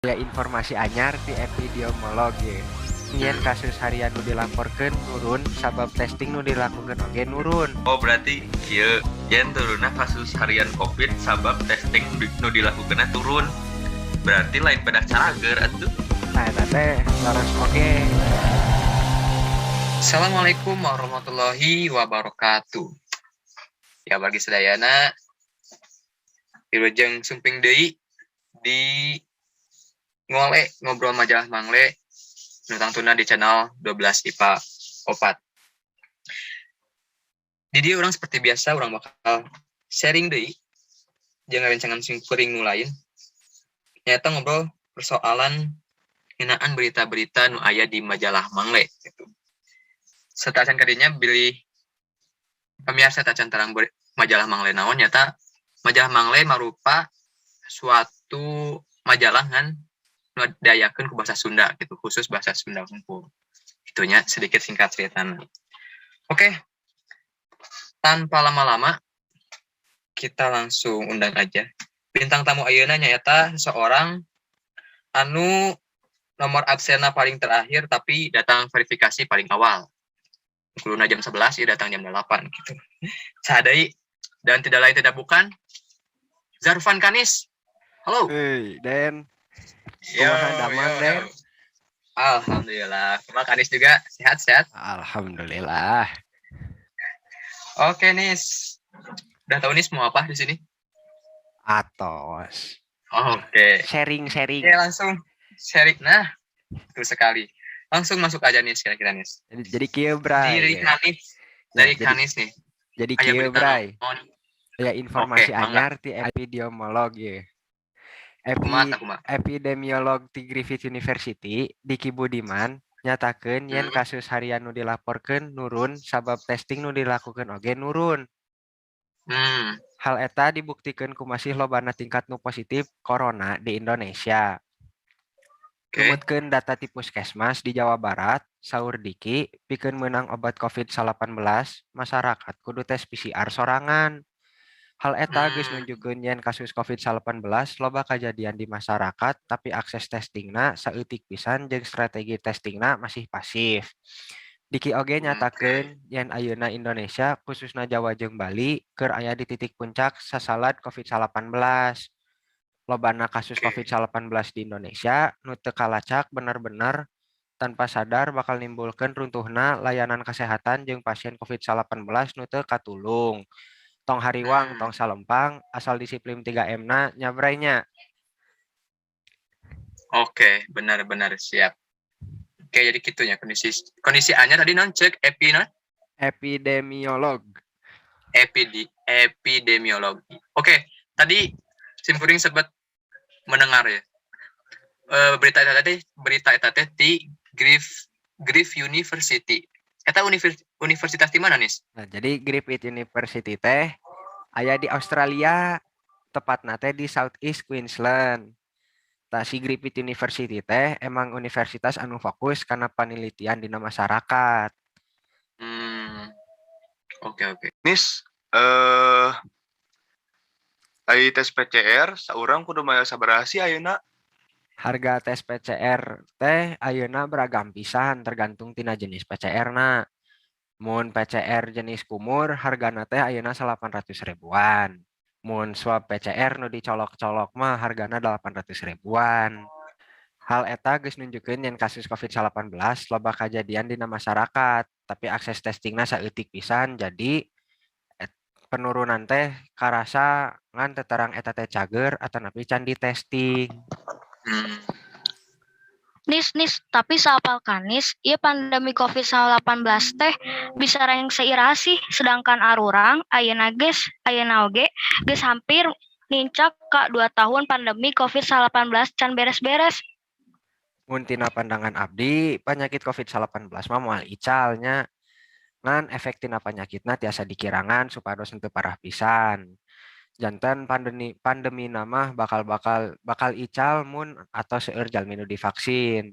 Aya informasi anyar ti epidemiolog ye. Yen kasus harian nu dilaporkeun nurun sabab testing nu dilakukeun oge nurun. Oh, berarti kieu, yen turunna kasus harian Covid sabab testing nu dilakukeunna turun. Berarti lain pedah cageur atuh. Nah, eta teh leres oge. Assalamualaikum warahmatullahi wabarakatuh. Ya, bagi sedayana, wilujeng sumping deui di Ngole, Ngobrol Majalah Mangle, nu tangtuna di channel 12 IPA 4. Di dieu urang seperti biasa, urang bakal sharing deui jeung rencangan simkuring nu lain. Nyaeta ngobrol persoalan ngeunaan berita-berita nu aya di majalah Mangle gitu. Sateuacan kadinya, bilih pemirsa tacan terang majalah Mangle naon, nyata majalah Mangle marupa suatu majalah ngan nu diayakeun ku bahasa Sunda gitu, khusus bahasa Sunda hungkul. Itunya sedikit singkat ceritana. Oke. Tanpa lama-lama, kita langsung undang aja. Bintang tamu ayeuna nyaeta seorang anu nomor absenna paling terakhir tapi datang verifikasi paling awal. Kuduna jam 11, ia datang jam 8 gitu. Saha deui dan tidak lain tidak bukan, Zarfan Kanis. Halo. Heuy, Den. Yo, Kumaha damang, yo, Den? Yo. Alhamdulillah. Kumaha Kanis juga sehat-sehat? Alhamdulillah. Oke, Nis. Udah tahu Nis mau apa di sini? Atos. Oke. Sharing-sharing. Oke, langsung sharing. Nah, betul sekali. Langsung masuk aja nih kira-kira, Nis. Jadi kieu, Bray. Dari Kanis, dari Nah, jadi, Kanis nih. Jadi Aya kieu, berita Bray. Naon? Aya informasi Oke, mangga. Anyar ti epidemiolog ye. Kumaha tah, kumaha? Epidemiolog ti Griffith University, Diki Budiman, nyatakeun yen kasus harian nu dilaporkeun nurun sabab testing nu dilakukeun oge nurun. Hal eta dibuktikeun ku masih lobana tingkat nu positif corona di Indonesia. Numutkeun data ti Puskesmas di Jawa Barat, saur Diki, pikeun meunang obat COVID-19, masyarakat kudu tes PCR sorangan. Hal eta geus nunjukkeun yen kasus COVID-19 loba kajadian di masyarakat, tapi akses testingna saeutik pisan jeung strategi testingna masih pasif. Diki oge nyatakeun yen ayeuna Indonesia, khususna Jawa jeung Bali, keur aya di titik puncak sasalad COVID-19. Lobana kasus COVID-19 di Indonesia nu teu kalacak bener-bener tanpa sadar bakal nimbulkeun runtuhna layanan kesehatan jeung pasien COVID-19 nu teu katulung. Tong hariwang, tong salempang, asal disiplin 3M na nya, Bray, nya. Oke, benar-benar siap. Oke, jadi gitu ya kondisi kondisi anyar tadi non cek epi non Epidemiolog. Epidemiologi. Oke, tadi simkuring sempat mendengar ya. Berita eta teh di Griff Griff University. Eta universitas di mana nih? Nah, jadi Griffith University teh aya di Australia, tepatna teh di Southeast Queensland. Tah, si Griffith University teh emang universitas anu fokus kana penelitian dina masyarakat. Oke. Nis, ai tes PCR saurang kudu mayar sabaraha sih ayeuna? Harga tes PCR teh ayeuna beragam pisan tergantung tina jenis PCR-na. Mun PCR jenis kumur hargana teh ayeuna 800 ribuan. Mun swab PCR nu dicolok-colok mah hargana 800 ribuan. Hal eta geus nunjukkeun yen kasus COVID-19 loba kajadian dina masyarakat, tapi akses testingna saeutik pisan, jadi penurunan teh karasa ngan teu terang eta teh cager atanapi can ditesting. Nis, Nis, tapi saapal Kanis, ieu pandemi COVID-19 teh bisa rengse iraha sih, sedangkan arurang ayeuna oge geus hampir nincak ka 2 tahun pandemi COVID-19 can beres-beres. Mun tina pandangan abdi, panyakit COVID-19 mah moal ical nya. Ngan efek tina panyakitna tiasa dikirangan supados henteu parah pisan. Janten pandemina mah bakal bakal bakal ical mun atau seueur jalmi nu divaksin.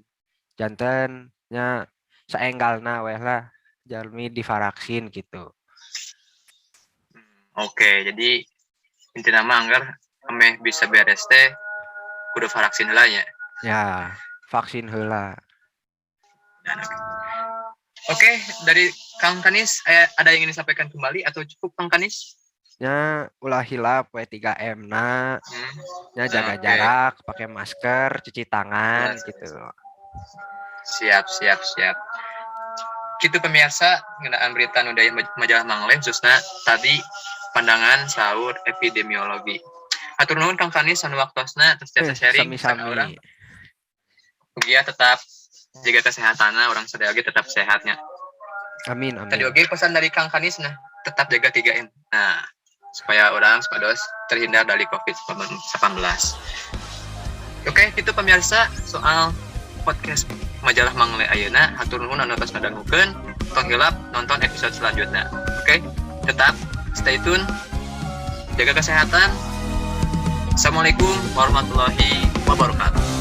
Janten nya saenggalna weh lah jalmi divaksin gitu. Oke, jadi intina mah anggar ameh bisa beres teh kudu vaksin heula nya. Ya, vaksin heula. Nah, oke. Oke, dari Kang Kanis ada yang ingin disampaikan kembali atau cukup, Kang Kanis? Nya, ulah hilap we 3M na. Nya, jaga jarak, pakai masker, cuci tangan gitu. Siap, siap, siap. Gitu, pemirsa, ngeunaan berita nu dari majalah Mangle, khususnya tadi pandangan saur epidemiologi. Hatur nuhun, Kang Kanis, anu waktosna terus tiasa sharing sami-sami. Ka urang. Mugia tetap jaga kesehatan, urang sadaya oge tetap sehatnya. Amin, amin. Tadi oge pesan dari Kang Kanis, nah, tetap jaga 3M. Nah, supaya urang supados terhindar dari COVID-19. Oke, itu pemirsa soal podcast majalah Mangle ayeuna. Hatur nuhun anu tos ngadangukeun. Tong hilap nonton episode selanjutnya. Oke, tetap stay tune. Jaga kesehatan. Assalamualaikum warahmatullahi wabarakatuh.